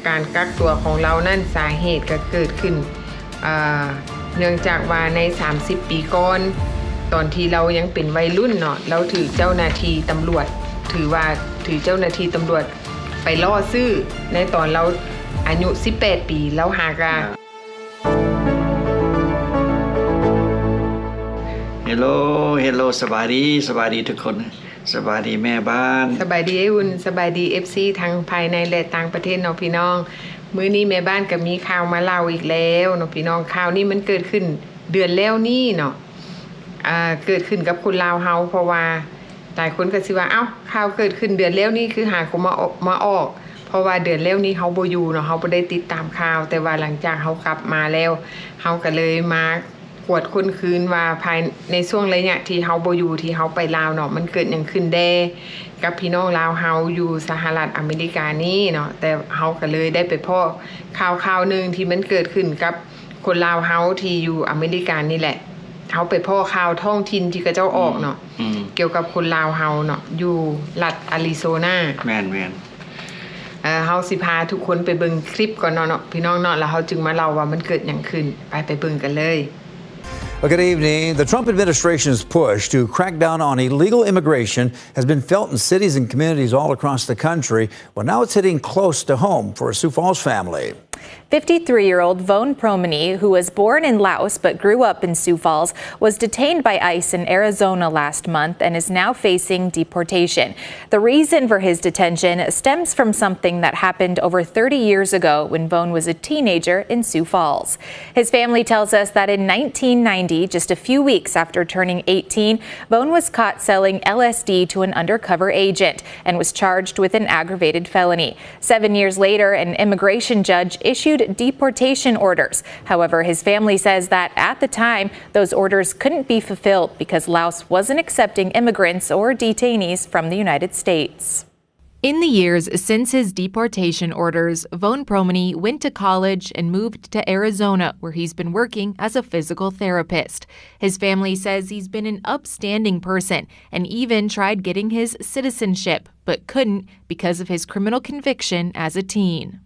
ການກັກຕົວຂອງລາວນັ້ນ ສາເຫດກໍເກີດຂຶ້ນ ເອີ່ ເນື່ອງຈາກວ່າໃນສາມສິບປີກ່ອນ ຕອນທີ່ລາວຍັງເປັນໄວລຸ້ນເນາະ ລາວຖືກເຈົ້າໜ້າທີ່ຕຳຫຼວດ ຖືວ່າຖືກເຈົ້າໜ້າທີ່ຕຳຫຼວດໄປລໍ້ຊື້ ໃນຕອນລາວອາຍຸສິບແປດປີ ລາວຫາກະ ເຮລໂລ ເຮລໂລ ສະບາຍດີ ສະບາຍດີທຸກຄົນ ສະບາຍດີແມ່ບ້ານ ສະບາຍດີອ້າຍອຸ່ນ ສະບາຍດີເອັຟຊີທັງພາຍໃນ ແລະ ຕ່າງປະເທດເນາະພີ່ນ້ອງ. ມື້ນີ້ແມ່ບ້ານກໍມີຂ່າວມາເລົ່າອີກແລ້ວເນາະພີ່ນ້ອງ. ຂ່າວນີ້ມັນເກີດຂຶ້ນເດືອນແລ້ວນີ້ເນາະ ເກີດຂຶ້ນກັບຄົນລາວເຮົາ ເພາະວ່າຫຼາຍຄົນກໍຊິວ່າ ເອົ້າ ຂ່າວເກີດຂຶ້ນເດືອນແລ້ວນີ້ ຄືຫາກໍມາ ມາອອກ ເພາະວ່າເດືອນແລ້ວນີ້ເຮົາບໍ່ຢູ່ເນາະ ເຮົາບໍ່ໄດ້ຕິດຕາມຂ່າວ ແຕ່ວ່າຫຼັງຈາກເຮົາກັບມາແລ້ວ ເຮົາກໍເລີຍມາ ກວດຄົ້ນຄືນວ່າພາຍໃນຊ່ວງໄລຍະທີ່ເຮົາບໍ່ຢູ່ ທີ່ເຮົາໄປລາວເນາະ ມັນເກີດຫຍັງຂຶ້ນແດ່ກັບພີ່ນ້ອງລາວເຮົາຢູ່ສະຫະລັດອາເມລິການີ້ເນາະ. ແຕ່ເຮົາກໍເລີຍໄດ້ໄປພໍ້ຂ່າວຂ່າວໜຶ່ງທີ່ມັນເກີດຂຶ້ນກັບຄົນລາວເຮົາທີ່ຢູ່ອາເມລິການີ້ແຫຼະ. ເຮົາໄປພໍ້ຂ່າວທ້ອງຖິ່ນທີ່ເຂົາເຈົ້າອອກເນາະ ກ່ຽວກັບຄົນລາວເຮົາເນາະ ຢູ່ລັດອາຣີໂຊນາ. ແມ່ນໆ. ເຮົາຊິພາທຸກຄົນໄປເບິ່ງຄລິບກ່ອນເນາະ ເນາະ ພີ່ນ້ອງເນາະ ແລ້ວເຮົາຈຶ່ງມາເລົ່າວ່າມັນເກີດຫຍັງຂຶ້ນ. ໄປ ໄປເບິ່ງກັນເລີຍ. Well, good evening. The Trump administration's push to crack down on illegal immigration has been felt in cities and communities all across the country. Well, now it's hitting close to home for a Sioux Falls family. Fifty-three-year-old Vone Promeny, who was born in Laos but grew up in Sioux Falls, was detained by ICE in Arizona last month and is now facing deportation. The reason for his detention stems from something that happened over thirty years ago when Vone was a teenager in Sioux Falls. His family tells us that in nineteen ninety, just a few weeks after turning eighteen, Vone was caught selling L S D to an undercover agent and was charged with an aggravated felony. Seven years later, an immigration judge issued deportation orders. However, his family says that at the time, those orders couldn't be fulfilled because Laos wasn't accepting immigrants or detainees from the United States. In the years since his deportation orders, Vone Promeny went to college and moved to Arizona, where he's been working as a physical therapist. His family says he's been an upstanding person and even tried getting his citizenship, but couldn't because of his criminal conviction as a teen.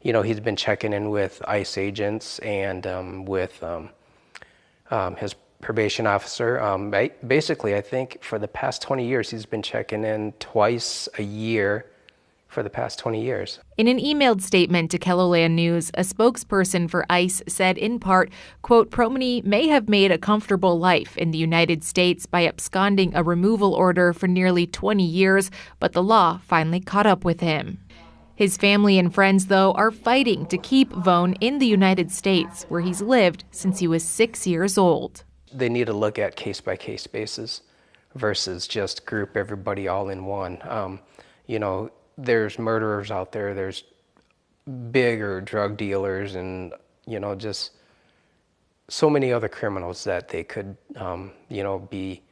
You know, he's been checking in with ICE agents and, um, with, um, um, his probation officer. Um, ba-, basically, I think for the past twenty years, he's been checking in twice a year for the past twenty years. In an emailed statement to KELOLAND News, a spokesperson for ICE said, in part, quote, "Promeny may have made a comfortable life in the United States by absconding a removal order for nearly twenty years, but the law finally caught up with him." His family and friends, though, are fighting to keep Vone in the United States, where he's lived since he was six years old. They need to look at case-by-case basis versus just group everybody all in one. Um, you know, there's murderers out there, there's bigger drug dealers and, you know, just so many other criminals that they could, um, you know, be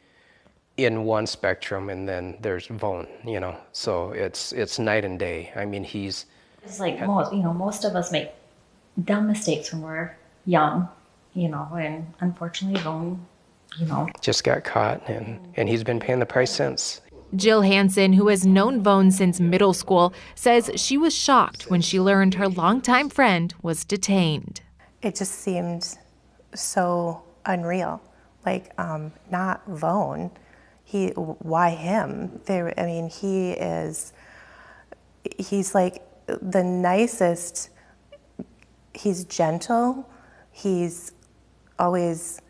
in one spectrum, and then there's Vone, you know. So it's, it's night and day. I mean, he's It's like most, you know, most of us make dumb mistakes when we're young, you know, and unfortunately, Vone, you know, just got caught, and, and he's been paying the price since. Jill Hansen, who has known Vone since middle school, says she was shocked when she learned her longtime friend was detained. It just seemed so unreal. Like, um, not Vone. He, why him? There, I mean, he is, he's, like, the nicest. He's gentle. He's always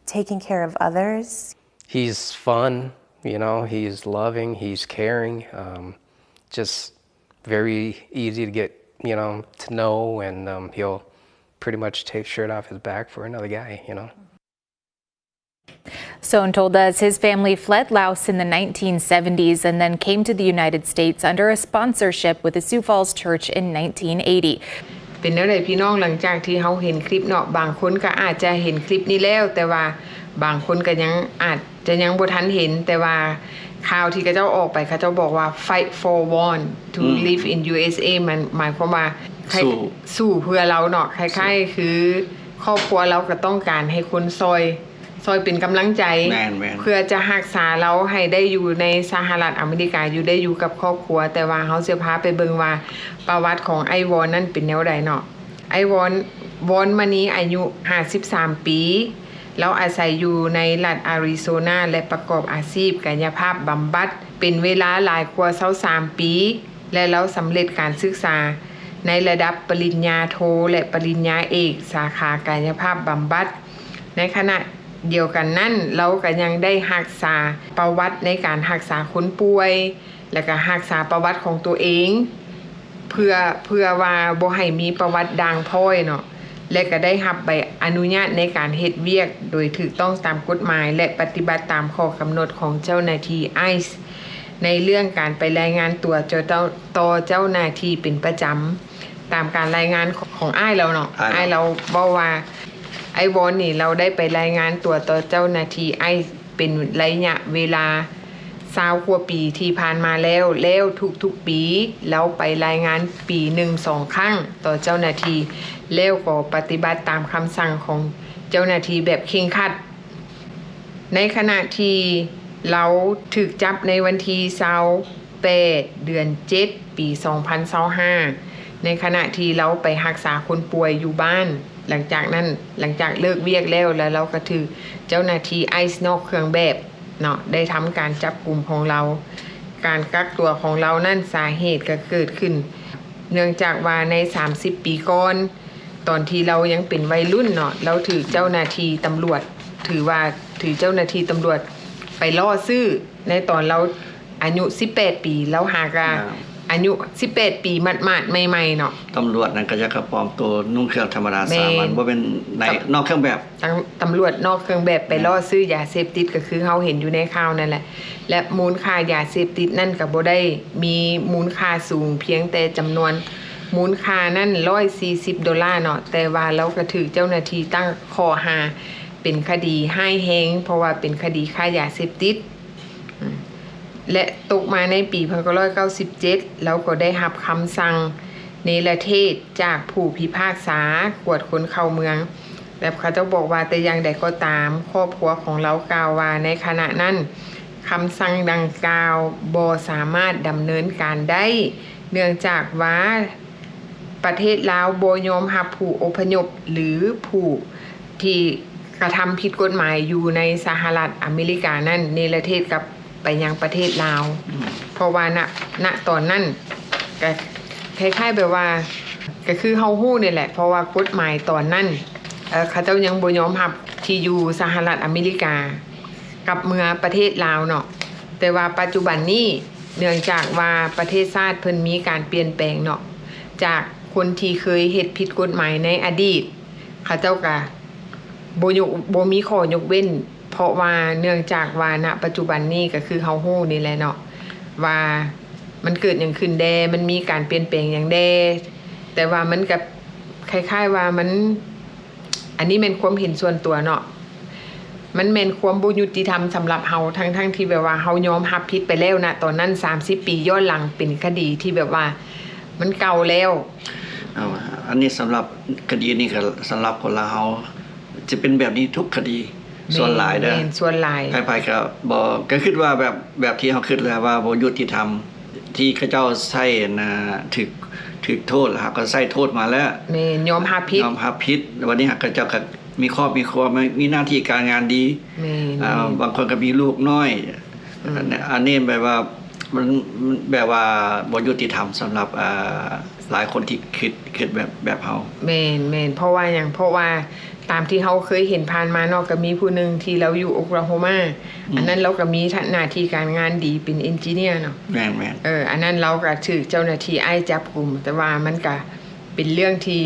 taking care of others. He's fun, you know, he's loving, he's caring, um, just very easy to get, you know, to know, and, um, he'll pretty much take shirt off his back for another guy, you know. Sohn told us his family fled Laos in the nineteen seventies and then came to the United States under a sponsorship with the Sioux Falls Church in nineteen eighty. ເປັນແນວໃດພີ່ນ້ອງ ຫຼັງຈາກທີ່ເຮົາເຫັນຄລິບເນາະ ບາງຄົນກໍອາດຈະເຫັນຄລິບນີ້ແລ້ວ ແຕ່ວ່າບາງຄົນກໍຍັງອາດ ຈະຍັງບໍ່ທັນເຫັນ ແຕ່ວ່າຂ່າວທີ່ເຂົາເຈົ້າອອກໄປ ເຂົາເຈົ້າບອກວ່າ fight for Vone to live in USA ມັນໝາຍຄວາມວ່າ ສູ້ ສູ້ເພື່ອລາວເນາະ ຄ້າຍໆຄືຄອບຄົວລາວກໍຕ້ອງການໃຫ້ຄົນຊ່ອຍ ຊ່ອຍເປັນກຳລັງໃຈ ແມ່ນໆ ເພື່ອຈະຮັກສາລາວໃຫ້ໄດ້ຢູ່ໃນສະຫະລັດອາເມລິກາ ຢູ່ ໄດ້ຢູ່ກັບຄອບຄົວ. ແຕ່ວ່າເຮົາຊິພາໄປເບິ່ງວ່າປະຫວັດຂອງອ້າຍວອນນັ້ນເປັນແນວໃດເນາະ. ອ້າຍວອນ ວອນມະນີ ອາຍຸຫ້າສິບສາມປີ, ລາວອາໄສຢູ່ໃນລັດອາຣິໂຊນາ ແລະ ປະກອບອາຊີບກາຍະພາບບຳບັດເປັນເວລາຫຼາຍກວ່າຊາວສາມປີ ແລະ ລາວສຳເລັດການສຶກສາໃນລະດັບປະລິນຍາໂທ ແລະ ປະລິນຍາເອກ ສາຂາກາຍະພາບບຳບັດ. ໃນຂະນະດຽວກັນນັ້ນ, ລາວກໍຍັງໄດ້ຮັກສາປະຫວັດໃນການຮັກສາຄົນປ່ວຍ ແລະ ກໍຮັກສາປະຫວັດຂອງຕົວເອງ ເພື່ອ ເພື່ອວ່າບໍ່ໃຫ້ມີປະຫວັດດ່າງພ້ອຍເນາະ ແລະ ກໍໄດ້ຮັບໃບອະນຸຍາດໃນການເຮັດວຽກໂດຍຖືກຕ້ອງຕາມກົດໝາຍ ແລະ ປະຕິບັດຕາມຂໍ້ກຳນົດຂອງເຈົ້າໜ້າທີ່ໄອສ໌ ໃນເລື່ອງການໄປລາຍງານຕົວຕໍ່ເຈົ້າ ຕໍ່ເຈົ້າໜ້າທີ່ເປັນປະຈຳ. ຕາມການລາຍງານຂອງອ້າຍລາວເນາະ, ອ້າຍລາວ ອ້າຍລາວເວົ້າວ່າ ອ້າຍວອນນີ້ ລາວໄດ້ໄປລາຍງານຕົວຕໍ່ເຈົ້າໜ້າທີ່ໄອສ໌ ເປັນໄລຍະເວລາຊາວກວ່າປີທີ່ຜ່ານມາແລ້ວ, ແລ້ວທຸກໆປີລາວໄປລາຍງານປີໜຶ່ງສອງຄັ້ງຕໍ່ເຈົ້າໜ້າທີ່ ແລ້ວກໍປະຕິບັດຕາມຄຳສັ່ງຂອງເຈົ້າໜ້າທີ່ແບບເຄັ່ງຄັດ. ໃນຂະນະທີ່ລາວຖືກຈັບໃນວັນທີຊາວແປດ ເດືອນເຈັດ ປີສອງພັນຊາວຫ້າ ໃນຂະນະທີ່ລາວໄປຮັກສາຄົນປ່ວຍຢູ່ບ້ານ. ຫຼັງຈາກນັ້ນ, ຫຼັງຈາກເລີກວຽກແລ້ວ, ແລ້ວລາວກໍຖືກເຈົ້າໜ້າທີ່ໄອສ໌ນອກເຄື່ອງແບບເນາະ ໄດ້ທຳການຈັບກຸມຂອງລາວ. ການກັກຕົວຂອງລາວນັ້ນ ສາເຫດກໍເກີດຂຶ້ນເນື່ອງຈາກວ່າໃນສາມສິບປີກ່ອນ, ຕອນທີ່ລາວຍັງເປັນໄວລຸ້ນເນາະ, ລາວຖືກເຈົ້າໜ້າທີ່ຕຳຫຼວດ ຖືວ່າຖືກເຈົ້າໜ້າທີ່ຕຳຫຼວດໄປລໍ້ຊື້ ໃນຕອນລາວອາຍຸສິບແປດປີ, ລາວຫາກະ ອ່າ ອາຍຸສິບແປດປີໝາດໆໃໝ່ໆເນາະ. ຕຳຫຼວດນັ້ນກໍຢາກະປອມໂຕນຸ່ງເຄື່ອງທຳມະດາ ແມ່ນ ສາມັນ ບໍ່ແມ່ນໃນ ຕຳ ນອກເຄື່ອງແບບ. ຕຳ ຕຳຫຼວດນອກເຄື່ອງແບບໄປ ແມ່ນ ລໍ້ຊື້ຢາເສບຕິດ ກໍຄືເຮົາເຫັນຢູ່ໃນຂ່າວນັ້ນແຫຼະ ແລະ ມູນຄ່າຢາເສບຕິດນັ້ນກໍບໍ່ໄດ້ມີມູນຄ່າສູງ, ພຽງແຕ່ຈຳນວນມູນຄ່ານັ້ນຮ້ອຍສີ່ສິບໂດລາເນາະ, ແຕ່ວ່າລາວກໍຖືກເຈົ້າໜ້າທີ່ຕັ້ງຂໍ້ຫາເປັນຄະດີຮ້າຍແຮງ ເພາະວ່າເປັນຄະດີຄ້າຢາເສບຕິດ. ແລະ ຕົກມາໃນປີໜຶ່ງພັນເກົ້າຮ້ອຍເກົ້າສິບເຈັດ ລາວກໍໄດ້ຮັບຄຳສັ່ງເນລະເທດຈາກຜູ້ພິພາກສາກວດຄົນເຂົ້າເມືອງ. ແລະ ເຂົາເຈົ້າບອກວ່າ ແຕ່ຢ່າງໃດກໍຕາມ, ຄອບຄົວຂອງລາວກ່າວວ່າ ໃນຂະນະນັ້ນ ຄຳສັ່ງດັ່ງກ່າວບໍ່ສາມາດດຳເນີນການໄດ້ ເນື່ອງຈາກວ່າ ປະເທດລາວບໍ່ຍອມຮັບຜູ້ອົບພະຍົບ ຫຼື ຜູ້ທີ່ກະທຳຜິດກົດໝາຍຢູ່ໃນສະຫະລັດອາເມລິການັ້ນ ເນລະເທດກັບໄປຍັງປະເທດລາວ. ອືມ ເພາະວ່າ ນະ ນະຕອນນັ້ນ ກະຄ້າຍໆແບບວ່າ ກະຄືເຮົາຮູ້ນີ້ແຫຼະ, ເພາະວ່າກົດໝາຍຕອນນັ້ນ ເອີ ເຂົາເຈົ້າຍັງບໍ່ຍອມຮັບທີ່ຢູ່ສະຫະລັດອາເມລິກາ ກັບເມືອປະເທດລາວເນາະ. ແຕ່ວ່າປັດຈຸບັນນີ້ ເນື່ອງຈາກວ່າປະເທດຊາດເພິ່ນມີການປ່ຽນແປງເນາະ, ຈາກຄົນທີ່ເຄີຍເຮັດຜິດກົດໝາຍໃນອະດີດ, ເຂົາເຈົ້າກະບໍ່ຍົກ ບໍ່ມີຂໍ້ຍົກເວັ້ນ, ເພາະວ່າເນື່ອງຈາກວ່າ ນະ ປັດຈຸບັນນີ້ ກະຄືເຮົາຮູ້ນີ້ແຫຼະເນາະ ວ່າມັນເກີດຫຍັງຂຶ້ນແດ່, ມັນມີການປ່ຽນແປງຫຍັງແດ່. ແຕ່ວ່າມັນກະຄ້າຍໆວ່າມັນ ອັນນີ້ແມ່ນຄວາມເຫັນສ່ວນຕົວເນາະ, ມັນແມ່ນຄວາມບໍ່ຍຸຕິທຳສຳລັບເຮົາ ທັງໆທີ່ແບບວ່າເຮົາຍອມຮັບຜິດໄປແລ້ວນະ ຕອນນັ້ນ ສາມສິບປີຍ້ອນຫຼັງ ເປັນຄະດີທີ່ແບບວ່າມັນເກົ່າແລ້ວ. ເອົາ ອັນນີ້ສຳລັບຄະດີນີ້ ກໍສຳລັບຄົນລາວເຮົາ ຈະເປັນແບບນີ້ທຸກຄະດີ. ແມ່ນ ສ່ວນຫຼາຍເດີ ແມ່ນ ສ່ວນຫຼາຍ ໃຜໆກໍບໍ່ ກໍຄິດວ່າແບບ ແບບທີ່ເຮົາຄິດແຫຼະວ່າບໍ່ຍຸຕິທຳ ທີ່ເຂົາເຈົ້າໃຊ້ ອັນນ່າ ຖືກ ຖືກໂທດ ແລ້ວເຮົາກໍໃຊ້ໂທດມາແລ້ວ. ແມ່ນ ຍອມຮັບຜິດ ຍອມຮັບຜິດ. ບັດນີ້ເຮົາ ເຂົາເຈົ້າກໍມີຄອບມີຄົວ ມີ ມີໜ້າທີ່ການງານດີ. ແມ່ນ ອ່າ ແມ່ນ ບາງຄົນກໍມີລູກນ້ອຍ. ອືມ ອັນນີ້ ອັນນີ້ແບບວ່າ ມັນ ມັນແບບວ່າບໍ່ຍຸຕິທຳສຳລັບ ອ່າ ຫຼາຍຄົນທີ່ຄິດ ຄິດແບບ ແບບເຮົາ. ແມ່ນ ແມ່ນ ເພາະວ່າຫຍັງ? ເພາະວ່າ ຕາມທີ່ເຮົາເຄີຍເຫັນຜ່ານມາເນາະ ກໍມີຜູ້ໜຶ່ງທີ່ລາວຢູ່ໂອຄລາໂຮມາ ອືມ ອັນນັ້ນລາວກໍມີ ທະ ໜ້າທີ່ການງານດີ ເປັນເອນຈິເນຍເນາະ. ແມ່ນໆ ເອີ ອັນນັ້ນລາວກໍຖືກເຈົ້າໜ້າທີ່ໄອສ໌ຈັບກຸມ, ແຕ່ວ່າມັນກໍເປັນເລື່ອງທີ່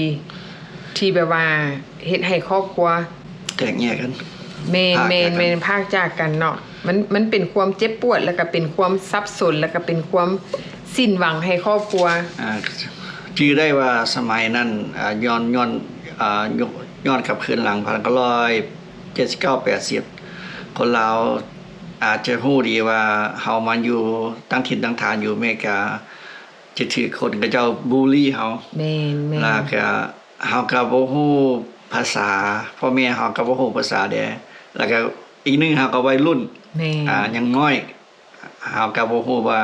ທີ່ແບບວ່າເຮັດໃຫ້ຄອບຄົວແຕກແຍກກັນ. ແມ່ນ ພາກຈາກກັນ ແມ່ນ ແມ່ນ ພາກຈາກກັນເນາະ. ມັນ ມັນເປັນຄວາມເຈັບປວດ ແລ້ວກໍເປັນຄວາມສັບສົນ ແລ້ວກໍເປັນຄວາມສິ້ນຫວັງໃຫ້ຄອບຄົວ. ອ່າ ຈື່ໄດ້ວ່າສະໄໝນັ້ນ ອ່າ ຍ້ອນ ຍ້ອນ ອ່າ ຍ້ອນກັບຄືນຫຼັງ ພັນເກົ້າຮ້ອຍເຈັດສິບເກົ້າ ແປດສິບ ຄົນລາວອາດຈະຮູ້ດີວ່າເຮົາມາຢູ່ຕັ້ງຖິ່ນຕັ້ງຖານຢູ່ອາເມລິກາ ຈະຖືກຄົນເຂົາເຈົ້າບູລີເຮົາ. ແມ່ນໆ ແລ້ວກໍເຮົາກໍບໍ່ຮູ້ພາສາ ພໍ່ແມ່ເຮົາກໍບໍ່ຮູ້ພາສາແດ່ ແລ້ວກໍ ອີກໜຶ່ງເຮົາກໍໄວລຸ້ນ ແມ່ນ ອ່າ ຍັງນ້ອຍ ເຮົາກໍບໍ່ຮູ້ວ່າ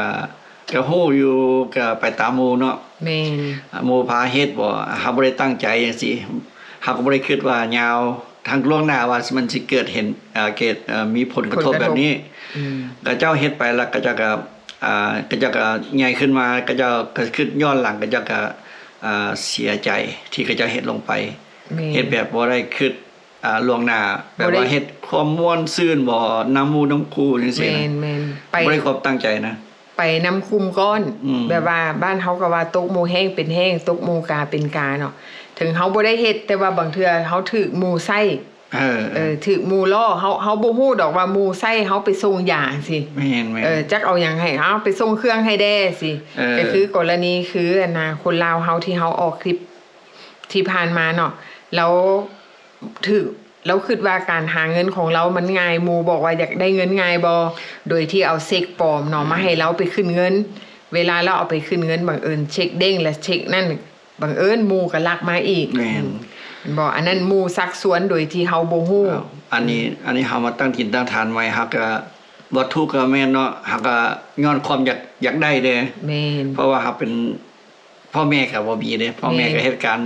ກໍຮູ້ຢູ່ ກໍໄປຕາມໝູ່ເນາະ ແມ່ນ ອ່າ ໝູ່ພາເຮັດບໍ ເຮົາບໍ່ໄດ້ຕັ້ງໃຈຈັ່ງຊີ້ ເຮົາກໍບໍ່ໄດ້ຄິດວ່າຍາວທາງລ່ວງໜ້າວ່າມັນຊິເກີດເຫັນ ເອີ ເກີດ ເອີ ມີຜົນກະທົບແບບນີ້ ອືມ ເຂົາເຈົ້າເຮັດໄປແລ້ວ ເຂົາເຈົ້າກໍ ອ່າ ເຂົາເຈົ້າກໍໃຫຍ່ຂຶ້ນມາ ເຂົາເຈົ້າກໍຄິດຍ້ອນຫຼັງ ເຂົາເຈົ້າກໍ ອ່າ ເສຍໃຈທີ່ເຂົາເຈົ້າເຮັດລົງໄປ ແມ່ນ ເຮັດແບບບໍ່ໄດ້ຄິດ ອ່າ ລ່ວງໜ້າ ແບບວ່າເຮັດຄວາມມ່ວນຊື່ນບໍ ນຳໝູ່ນຳຄູ່ຈັ່ງຊີ້ນະ ແມ່ນໆ ໄປ ບໍ່ໄດ້ຄວາມຕັ້ງໃຈນະ ໄປນຳກຸ່ມກ້ອນ ອືມ ແບບວ່າບ້ານເຮົາກໍວ່າຕົກໝູ່ແຫ້ງເປັນແຫ້ງ ຕົກໝູ່ກາເປັນກາເນາະ ເຖິງເຮົາບໍ່ໄດ້ເຮັດ ແຕ່ວ່າບາງເທື່ອເຮົາຖືກໝູ່ໃຊ້ ເອີ ເອີ ຖືກໝູ່ລໍ້ ເຮົາ ເຮົາບໍ່ຮູ້ດອກວ່າໝູ່ໃຊ້ເຮົາໄປສົ່ງຢາຈັ່ງຊີ້ ແມ່ນໆ ເອີ ຈັກເອົາຫຍັງໃຫ້ ເອົາໄປສົ່ງເຄື່ອງໃຫ້ແດ່ຊີ້ ເອີ ກໍຄືກໍລະນີຄື ອັນນ່າ ຄົນລາວເຮົາທີ່ເຮົາອອກຄລິບທີ່ຜ່ານມາເນາະ ລາວຖືກ ລາວຄິດວ່າການຫາເງິນຂອງລາວມັນງ່າຍ ໝູ່ບອກວ່າຢາກໄດ້ເງິນງ່າຍບໍ ໂດຍທີ່ເອົາເຊັກປອມເນາະ ອືມ ມາໃຫ້ລາວໄປຂຶ້ນເງິນ ເວລາລາວເອົາໄປຂຶ້ນເງິນ ບັງເອີນເຊັກເດ້ງ ແລະ ເຊັກນັ້ນ ບັງເອີນໝູ່ກໍລັກມາອີກ ແມ່ນ ແມ່ນບໍ່ ອັນນັ້ນໝູ່ຊັກຊວນໂດຍທີ່ເຮົາບໍ່ຮູ້ ເອົ້າ ອັນນີ້ ອັນນີ້ເຮົາມາຕັ້ງຖິ່ນຕັ້ງຖານໃໝ່ ເຮົາກໍ ວັດຖຸກໍແມ່ນເນາະ ເຮົາກໍຍ້ອນຄວາມຢາກ ຢາກໄດ້ເດ້ ແມ່ນ ເພາະວ່າເຮົາເປັນ ພໍ່ແມ່ກໍບໍ່ມີເດ້ ພໍ່ແມ່ ແມ່ນ ກໍເຮັດການ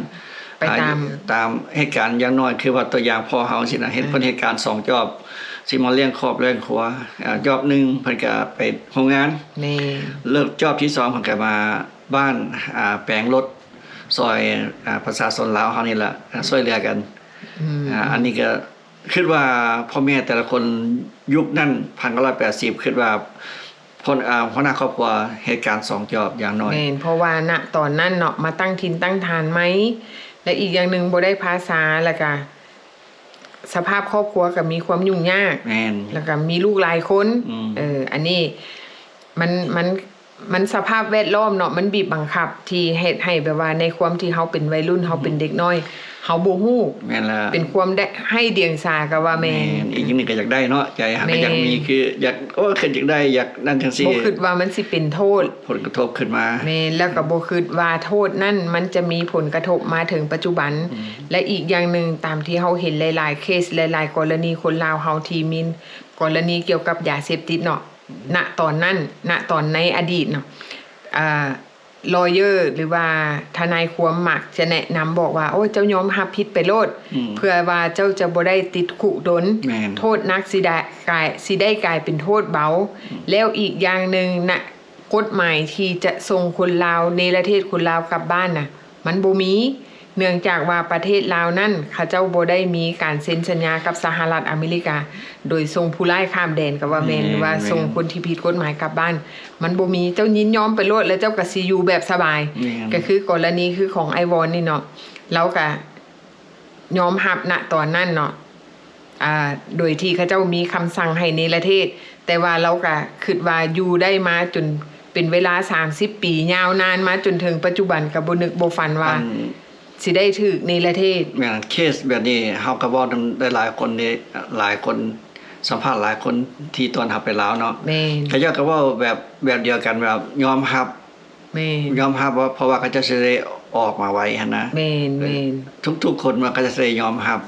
ໄປຕາມ ອ່າ ຕາມເຫດການ ຢ່າງໜ້ອຍຄືວ່າຕົວຢ່າງພໍ່ເຮົາຊີ້ນະ ເຮັດ ອ່າ ເພິ່ນເຮັດການສອງຈອບ ຊິມາລ້ຽງຄອບລ້ຽງຄົວ ອ່າ ຈອບໜຶ່ງເພິ່ນກໍໄປໂຮງງານ ແມ່ນ ເລີກຈອບທີສອງເພິ່ນກໍມາ ບ້ານ ອ່າ ແປງລົດ ຊ່ອຍ ອ່າ ປະຊາຊົນລາວເຮົານີ້ລະ ອ່າ ຊ່ວຍເຫຼືອກັນ ອືມ ອ່າ ອັນນີ້ກໍຄິດວ່າພໍ່ແມ່ແຕ່ລະຄົນຍຸກນັ້ນ ພັນເກົ້າຮ້ອຍແປດສິບ ຄິດວ່າ ພົນ ອ່າ ຫົວໜ້າຄອບຄົວເຮັດການສອງຈອບຢ່າງໜ້ອຍ ແມ່ນ ເພາະວ່າ ນະ ຕອນນັ້ນເນາະ ມາຕັ້ງຖິ່ນຕັ້ງຖານໃໝ່ ແລະ ອີກຢ່າງໜຶ່ງບໍ່ໄດ້ພາສາ ແລ້ວກະສະພາບຄອບຄົວກໍມີຄວາມຫຍຸ້ງຍາກ ແມ່ນ ແລ້ວກະມີລູກຫຼາຍຄົນ ອືມ ເອີ ອັນນີ້ມັນ ມັນ ມັນສະພາບແວດລ້ອມເນາະ ມັນບີບບັງຄັບທີ່ເຮັດໃຫ້ແບບວ່າໃນຄວາມທີ່ເຮົາເປັນໄວລຸ້ນ ເຮົາເປັນເດັກນ້ອຍ ເຮົາບໍ່ຮູ້ ແມ່ນລະ ເປັນຄວາມໄດ້ ໄຮ້ດຽງສາກໍວ່າແມ່ນ ແມ່ນ ອີກຢ່າງໜຶ່ງກໍຢາກໄດ້ເນາະ ໃຈເຮົາກໍຢາກມີ ແມ່ນ ຄືຢາກ ໂອ້ ຄືຢາກໄດ້ ຢາກນັ້ນຈັ່ງຊີ້ ບໍ່ຄິດວ່າມັນຊິເປັນໂທດ ຜົນກະທົບຂຶ້ນມາ ແມ່ນ ແລ້ວກໍບໍ່ຄິດວ່າໂທດນັ້ນມັນຈະມີຜົນກະທົບມາເຖິງປັດຈຸບັນ ອືມ ແລະ ອີກຢ່າງໜຶ່ງ ຕາມທີ່ເຮົາເຫັນຫຼາຍໆເຄສ ຫຼາຍໆກໍລະນີຄົນລາວເຮົາທີ່ມີ ກໍລະນີກ່ຽວກັບຢາເສບຕິດເນາະ ນະຕອນນັ້ນ ນະຕອນໃນອະດີດເນາະ ອ່າ lawyer ຫຼືວ່າທະນາຍຄວາມມັກຈະແນະນຳບອກວ່າ ໂອ້ຍ ເຈົ້າຍອມຮັບຜິດໄປໂລດ ອືມ ເພື່ອວ່າເຈົ້າຈະບໍ່ໄດ້ຕິດຄຸກດົນ ແມ່ນ ໂທດໜັກຊິໄດ້ກາຍ ຊິໄດ້ກາຍເປັນໂທດເບົາ ອືມ ແລ້ວອີກຢ່າງໜຶ່ງນະ ກົດໝາຍທີ່ຈະສົ່ງຄົນລາວ ເນລະເທດຄົນລາວກັບບ້ານນະ ມັນບໍ່ມີ ເນື່ອງຈາກວ່າປະເທດລາວນັ້ນ ເຂົາເຈົ້າບໍ່ໄດ້ມີການເຊັນສັນຍາກັບສະຫະລັດອາເມລິກາ ໂດຍສົ່ງຜູ້ຮ້າຍຂ້າມແດນກໍວ່າແມ່ນ ແມ່ນ ຫຼືວ່າ ແມ່ນ ສົ່ງຄົນທີ່ຜິດກົດໝາຍກັບບ້ານ ມັນບໍ່ມີ ເຈົ້າຍິນຍອມໄປໂລດ ແລ້ວເຈົ້າກໍຊິຢູ່ແບບສະບາຍ ແມ່ນ ກໍຄືກໍລະນີຄືຂອງອ້າຍວອນນີ້ເນາະ ລາວກໍຍອມຮັບນະຕອນນັ້ນເນາະ ອ່າ ໂດຍທີ່ເຂົາເຈົ້າມີຄຳສັ່ງໃຫ້ເນລະເທດ ແຕ່ວ່າລາວກໍຄິດວ່າຢູ່ໄດ້ມາຈົນເປັນເວລາສາມສິບປີ ຍາວນານມາຈົນເຖິງປັດຈຸບັນ ກໍບໍ່ນຶກບໍ່ຝັນວ່າ ອັນ ຊິໄດ້ຖືກເນລະເທດ ແມ່ນ ເຄສແບບນີ້ເຮົາກໍເວົ້ານຳຫຼາຍໆຄົນເດ້ ຫຼາຍຄົນ ສຳພາດຫຼາຍຄົນທີ່ຕອນເຮົາໄປລາວເນາະ ແມ່ນ ເຂົາເຈົ້າກໍເວົ້າແບບ ແບບດຽວກັນ ແບບຍອມຮັບ ແມ່ນ ຍອມຮັບວ່າ ເພາະວ່າເຂົາເຈົ້າຊິໄດ້ອອກມາໄວຫັ້ນນະ ແມ່ນ ເອີ ແມ່ນ ທຸກໆຄົນວ່າເຂົາເຈົ້າຊິໄດ້ຍອມຮັບ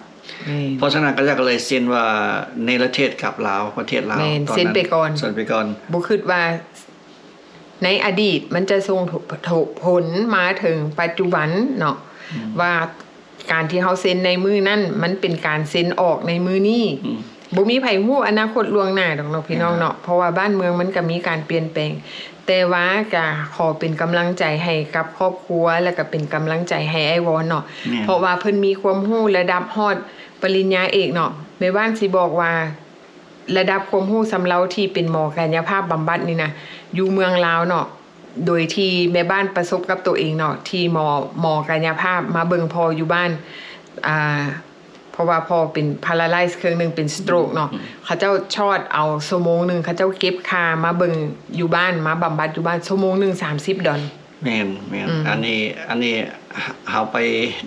ແມ່ນ ເພາະສະນັ້ນເຂົາເຈົ້າກໍເລີຍເຊັນວ່າເນລະເທດກັບລາວ ປະເທດລາວ ແມ່ນ ຕອນນັ້ນ ເຊັນໄປກ່ອນ ເຊັນໄປກ່ອນ ບໍ່ຄິດວ່າ ໃນອະດີດມັນຈະສົ່ງຜົນມາເຖິງປັດຈຸບັນເນາະ ອືມ ວ່າການທີ່ເຮົາເຊັນໃນມື້ນັ້ນ ມັນເປັນການເຊັນອອກໃນມື້ນີ້ ອືມ ບໍ່ມີໃຜຮູ້ອະນາຄົດລ່ວງໜ້າດອກເນາະ ພີ່ນ້ອງເນາະ ແມ່ນ ເພາະວ່າບ້ານເມືອງມັນກໍມີການປ່ຽນແປງ ແຕ່ວ່າກໍຂໍເປັນກຳລັງໃຈໃຫ້ກັບຄອບຄົວ ແລ້ວກໍເປັນກຳລັງໃຈໃຫ້ອ້າຍວອນເນາະ ແມ່ນ ເພາະວ່າເພິ່ນມີຄວາມຮູ້ລະດັບຮອດປະລິນຍາເອກເນາະ ແມ່ບ້ານຊິບອກວ່າ ລະດັບຄວາມຮູ້ສ່ຳລາວທີ່ເປັນໝໍກາຍະພາບບຳບັດນີ້ນະ ຢູ່ເມືອງລາວເນາະ ໂດຍທີ່ແມ່ບ້ານປະສົບກັບໂຕເອງເນາະ ທີ່ໝໍ ໝໍກາຍະພາບມາເບິ່ງພໍ່ຢູ່ບ້ານ ອ່າ ເພາະວ່າພໍ່ເປັນ paralyze ເຄິ່ງໜຶ່ງເປັນ stroke ເນາະ ອືມ ເຂົາເຈົ້າຊອດເອົາຊົ່ວໂມງໜຶ່ງ ເຂົາເຈົ້າເກັບຄ່າມາເບິ່ງຢູ່ບ້ານ ມາບຳບັດຢູ່ບ້ານ ຊົ່ວໂມງໜຶ່ງສາມສິບດອນ ແມ່ນໆ ອືມ ອັນນີ້ ອັນນີ້ ເຮົາໄປ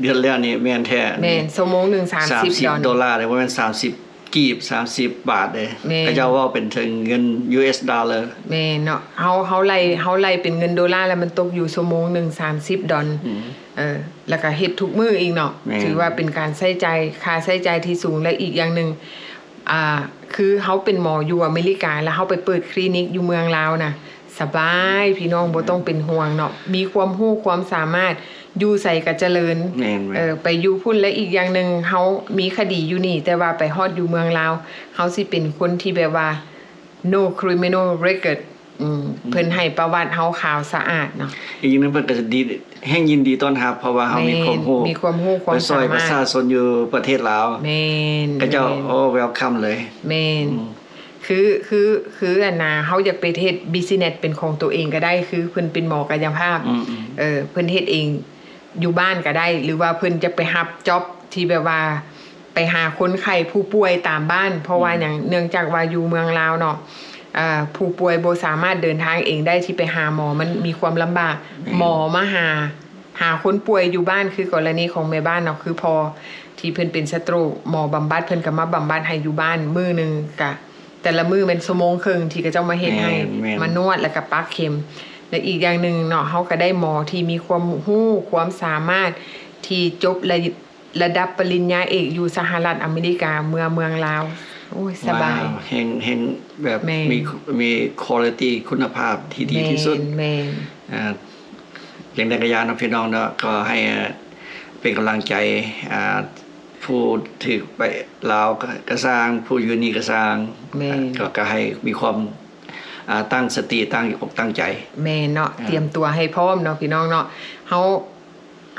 ເດືອນແລ້ວນີ້ແມ່ນແທ້ ແມ່ນ ຊົ່ວໂມງໜຶ່ງສາມສິບ ສາມສິບດອນ ໂດລາເດ້ ບໍ່ແມ່ນສາມສິບກີບ ສາມສິບບາດເດ້ ແມ່ນ ເຂົາເຈົ້າເວົ້າເປັນເຖິງເງິນ US dollar ແມ່ນເນາະ ເຮົາ ເຮົາໄລ່ ເຮົາໄລ່ເປັນເງິນໂດລາແລ້ວ ມັນຕົກຢູ່ຊົ່ວໂມງໜຶ່ງສາມສິບດອນ ອືມ ເອີ ແລ້ວກໍເຮັດທຸກມື້ອີກເນາະ ແມ່ນ ຖືວ່າເປັນການໃຊ້ຈ່າຍ ຄ່າໃຊ້ຈ່າຍທີ່ສູງ ແລະ ອີກຢ່າງໜຶ່ງ ອ່າ ຄືເຮົາເປັນໝໍຢູ່ອາເມລິກາ ແລ້ວເຮົາໄປເປີດຄລີນິກຢູ່ເມືອງລາວນະ ສະບາຍ ພີ່ນ້ອງບໍ່ຕ້ອງເປັນຫ່ວງເນາະ ມີຄວາມຮູ້ຄວາມສາມາດ ຢູ່ໃສກໍຈະເລີນ ແມ່ນໆ ເອີ ໄປຢູ່ພຸ້ນ ແລະ ອີກຢ່າງໜຶ່ງ ເຮົາມີຄະດີຢູ່ນີ້ ແຕ່ວ່າໄປຮອດຢູ່ເມືອງລາວ ເຮົາຊິເປັນຄົນທີ່ແບບວ່າ no criminal record ອືມ ອືມ ເພິ່ນໃຫ້ປະຫວັດເຮົາຂາວສະອາດເນາະ ອີກຢ່າງໜຶ່ງເພິ່ນກໍຈະດີ ແຮ່ງຍິນດີຕ້ອນຮັບ ເພາະວ່າເຮົາມີ ແມ່ນ ຄວາມຮູ້ ມີຄວາມຮູ້ຄວາມສາມາດ ໄປຊ່ອຍປະຊາຊົນຢູ່ປະເທດລາວ ແມ່ນ ເຂົາເຈົ້າ ແມ່ນ ໂອ້ welcome ເລີຍ ແມ່ນ ອືມ ຄື ຄື ຄື ອັນນ່າ ເຮົາຢາກໄປເຮັດ business ເປັນຂອງຕົວເອງກໍໄດ້ ຄືເພິ່ນເປັນໝໍກາຍະພາບ ອືມໆ ເອີ ເພິ່ນເຮັດເອງຢູ່ບ້ານກໍໄດ້ ຫຼືວ່າເພິ່ນຈະໄປຮັບ job ທີ່ແບບວ່າ ໄປຫາຄົນໄຂ້ຜູ້ປ່ວຍຕາມບ້ານ ເພາະວ່າຫຍັງ ອືມ ເນື່ອງຈາກວ່າຢູ່ເມືອງລາວເນາະ ເອີ ຜູ້ປ່ວຍບໍ່ສາມາດເດີນທາງເອງໄດ້ ທີ່ໄປຫາໝໍມັນມີຄວາມລຳບາກ ແມ່ນ ໝໍມາຫາ ຫາຄົນປ່ວຍຢູ່ບ້ານ ຄືກໍລະນີຂອງແມ່ບ້ານເນາະ ຄືພໍ່ທີ່ເພິ່ນເປັນສະໂຕຣກ ໝໍບຳບັດ ເພິ່ນກໍມາບຳບັດໃຫ້ຢູ່ບ້ານ ມື້ໜຶ່ງກະ ແຕ່ລະມື້ແມ່ນຊົ່ວໂມງເຄິ່ງທີ່ເຂົາເຈົ້າມາເຮັດໃຫ້ ແມ່ນໆ ມານວດ ແລ້ວກໍປັກເຂັມ ແລະ ອີກຢ່າງໜຶ່ງເນາະ ເຮົາກໍໄດ້ໝໍທີ່ມີຄວາມຮູ້ຄວາມສາມາດ ທີ່ຈົບລະ ລະດັບປະລິນຍາເອກຢູ່ສະຫະລັດອາເມລິກາ ເມືອເມືອງລາວ ໂອ້ຍ ສະບາຍ ວ້າວ ແຮ່ງ ແຮ່ງແບບ ແມ່ນ ມີ ມີ quality ຄຸນນະພາບທີ່ດີທີ່ສຸດ ແມ່ນ ອ່າ ຈັ່ງໃດກໍຢ່າເນາະ ພີ່ນ້ອງເນາະ ກໍໃຫ້ ເປັນກຳລັງໃຈ ອ່າ ຜູ້ຖືກໄປລາວກໍ ກໍຊ່າງ ຜູ້ຢູ່ນີ້ກໍຊ່າງ ແມ່ນ ກໍ ກໍໃຫ້ມີຄວາມ ອ່າ ຕັ້ງສະຕິ ຕັ້ງອົກຕັ້ງໃຈ ແມ່ນເນາະ ອ່າ ຕຽມຕົວໃຫ້ພ້ອມເນາະ ພີ່ນ້ອງເນາະ ເຮົາ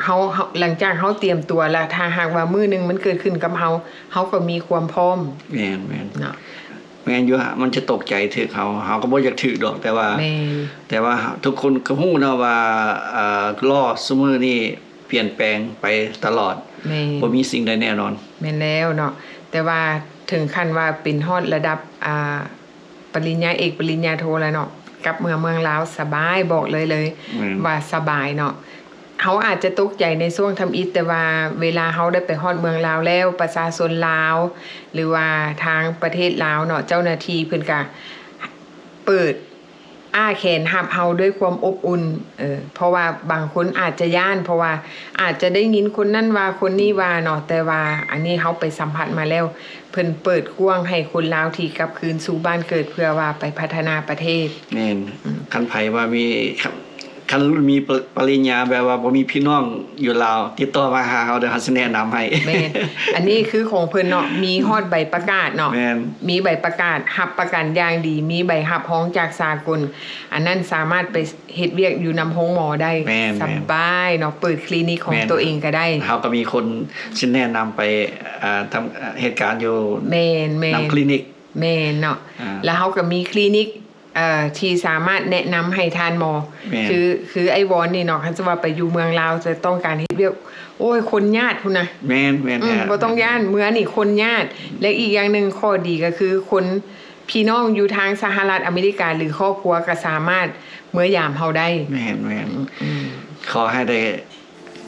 ເຮົາ ເຮົາ ຫຼັງຈາກເຮົາຕຽມຕົວແລ້ວ ຖ້າຫາກວ່າມື້ໜຶ່ງມັນເກີດຂຶ້ນກັບເຮົາ ເຮົາກໍມີຄວາມພ້ອມ ແມ່ນໆ ເນາະ ແມ່ນຢູ່ ມັນຈະຕົກໃຈຖືກເຮົາ ເຮົາກໍບໍ່ຢາກຖືກດອກ ແຕ່ວ່າ ແມ່ນ ແຕ່ວ່າທຸກຄົນກໍຮູ້ເນາະວ່າ ເອີ ໂລກຊຸມື້ນີ້ປ່ຽນແປງໄປຕະຫຼອດ ແມ່ນ ບໍ່ມີສິ່ງໃດແນ່ນອນ ແມ່ນແລ້ວເນາະ ແຕ່ວ່າເຖິງຂັ້ນວ່າເປັນຮອດລະດັບ ອ່າ ປະລິນຍາເອກ ປະລິນຍາໂທແລ້ວເນາະ ກັບເມືອເມືອງລາວສະບາຍ ບອກເລີຍ ເລີຍ ແມ່ນ ວ່າສະບາຍເນາະ ເຮົາອາດຈະຕົກໃຈໃນຊ່ວງທຳອິດ ແຕ່ວ່າເວລາເຮົາໄດ້ໄປຮອດເມືອງລາວແລ້ວ ປະຊາຊົນລາວ ຫຼືວ່າທາງປະເທດລາວເນາະ ເຈົ້າໜ້າທີ່ເພິ່ນກະເປີດອ້າແຂນຮັບເຮົາດ້ວຍຄວາມອົບອຸ່ນ ເອີ ເພາະວ່າບາງຄົນອາດຈະຢ້ານ ເພາະວ່າອາດຈະໄດ້ຍິນຄົນນັ້ນວ່າຄົນນີ້ວ່າເນາະ ແຕ່ວ່າອັນນີ້ເຮົາໄປສຳຜັດມາແລ້ວ ເພິ່ນເປີດກວ້າງໃຫ້ຄົນລາວທີ່ກັບຄືນສູ່ບ້ານເກີດ ເພື່ອວ່າໄປພັດທະນາປະເທດ ແມ່ນ ອືມ ຄັນໃຜວ່າມີ ຄັນ ຄັນມີປະ ປະລິນຍາແບບວ່າບໍ່ມີພີ່ນ້ອງຢູ່ລາວ ຕິດຕໍ່ມາຫາເຮົາເດີ ເຮົາຊິແນະນຳໃຫ້ ແມ່ນ ອັນນີ້ຄືຂອງເພິ່ນເນາະ ມີຮອດໃບປະກາດເນາະ ແມ່ນ ມີໃບປະກາດຮັບປະກັນຢ່າງດີ ມີໃບຮັບຮອງຈາກສາກົນ ອັນນັ້ນສາມາດໄປເຮັດວຽກຢູ່ນຳໂຮງໝໍໄດ້ ແມ່ນໆ ສະບາຍເນາະ ເປີດຄລີນິກຂອງ ແມ່ນ ຕົວເອງກໍໄດ້ ເຮົາກໍມີຄົນຊິແນະນຳໄປ ອ່າ ທຳ ເຮັດການຢູ່ ແມ່ນໆ ນຳຄລີນິກ ແມ່ນເນາະ ອ່າ ແລ້ວເຮົາກໍມີຄລີນິກ ເອີ ທີ່ສາມາດແນະນຳໃຫ້ທ່ານໝໍ ແມ່ນ ຄື ຄືອ້າຍວອນນີ້ເນາະ ຄັນສະວ່າໄປຢູ່ເມືອງລາວ ຈະຕ້ອງການເຮັດວຽກ ໂອ້ຍ ຄົນຍາດພຸ້ນນະ ແມ່ນໆ ອືມ ແທ້ ບໍ່ຕ້ອງຢ້ານ ເມືອນີ້ຄົນຍາດ ແລະ ອີກຢ່າງໜຶ່ງ ຂໍ້ດີກໍຄືຄົນ ພີ່ນ້ອງຢູ່ທາງສະຫະລັດອາເມລິກາ ຫຼື ຄອບຄົວກໍສາມາດເມືອຢາມເຮົາໄດ້ ແມ່ນໆ ອືມ ຂໍໃຫ້ໄດ້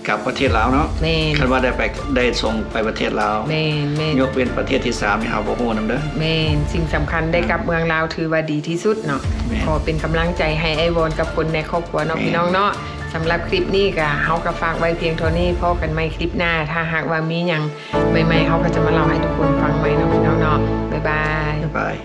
ກັບປະເທດລາວເນາະ ແມ່ນ ຄັນວ່າໄດ້ໄປ ໄດ້ສົ່ງໄປປະເທດລາວ ແມ່ນໆ ຍົກເວັ້ນປະເທດທີສາມນີ້ເຮົາບໍ່ຮູ້ນຳເດີ ແມ່ນ ສິ່ງສຳຄັນໄດ້ ອ່າ ກັບເມືອງລາວຖືວ່າດີທີ່ສຸດເນາະ ແມ່ນ ຂໍເປັນກຳລັງໃຈໃຫ້ອ້າຍວອນກັບຄົນໃນຄອບຄົວເນາະ ແມ່ນ ພີ່ນ້ອງເນາະ ສຳລັບຄລິບນີ້ກະເຮົາກະຝາກໄວ້ພຽງເທົ່ານີ້ ພໍ້ກັນໃໝ່ຄລິບໜ້າ ຖ້າຫາກວ່າມີຫຍັງໃໝ່ໆ ເຮົາກະຈະມາເລົ່າໃຫ້ທຸກຄົນຟັງໃໝ່ເນາະ ພີ່ນ້ອງເນາະ ບາຍບາຍ ບາຍບາຍ.